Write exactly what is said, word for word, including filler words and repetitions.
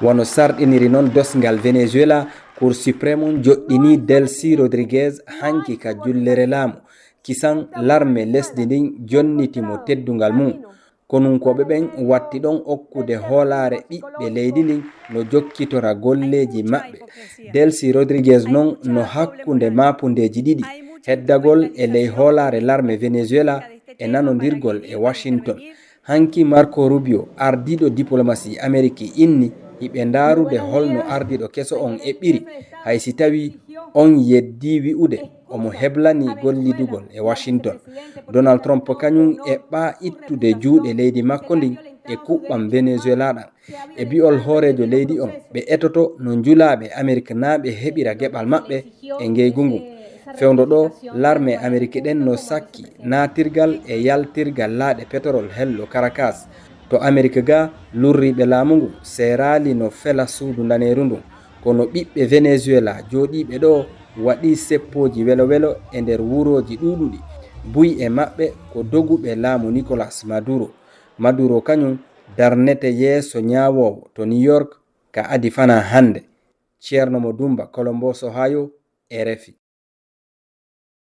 Wano sarɗiniri non dosngal Venezuela, Cour Suprême on joɗɗini Delcy Rodriguez hanki ka jullere laamu. Kisan larme lesdi ndin jonniti mo teddungal mum. Konunkooɓe ɓen watti ɗon okkude hoolaare ɓiɓɓe leydi ndin no jokkitora golleeji maɓɓe. Delcy Rodriguez non no hakkunde maapundeeji ɗiɗi, heddagol e ley hoolaare larme Venezuela e nanondirgol e Washington. Hanki Marco Rubio, ardiiɗo diplomasi Ameriki, inni hiɓe ndaarude holno ardiiɗo keso on eɓɓiri, hay si tawii on yeddii wi'ude omo heblani gollidugol e Washington. Donald Trump kañum eɓɓaa ittude juuɗe leydi makko ndin e kuɓɓam Venezuela ɗan. E bi'ol hooreejo leydi on, ɓe etoto no njulaaɓe Ameriknaaɓe heɓira geɓal maɓɓe e ngeygu ngun. Fewndo ɗoo, larme Ameriki ɗen no sakki naatirgal e yaltirgal laaɗe petorol hello Caracas. To Ameriki ga, lurriiɓe laamu ngun seeraali no fela suudu ndaneeru ndun. Kono ɓiɓɓe Venezuela jooɗiiɓe ɗoo waɗii seppooji welo-welo e nder wurooji ɗuuɗuɗi. Buy e maɓɓe ko doguɓe laamu Nicolas Maduro. Maduro kañum darnete yeeso ñaawoowo to New York ka adi fanaa hannde. Ceerno Mo Dumba, Columbus, Ohio, R F I.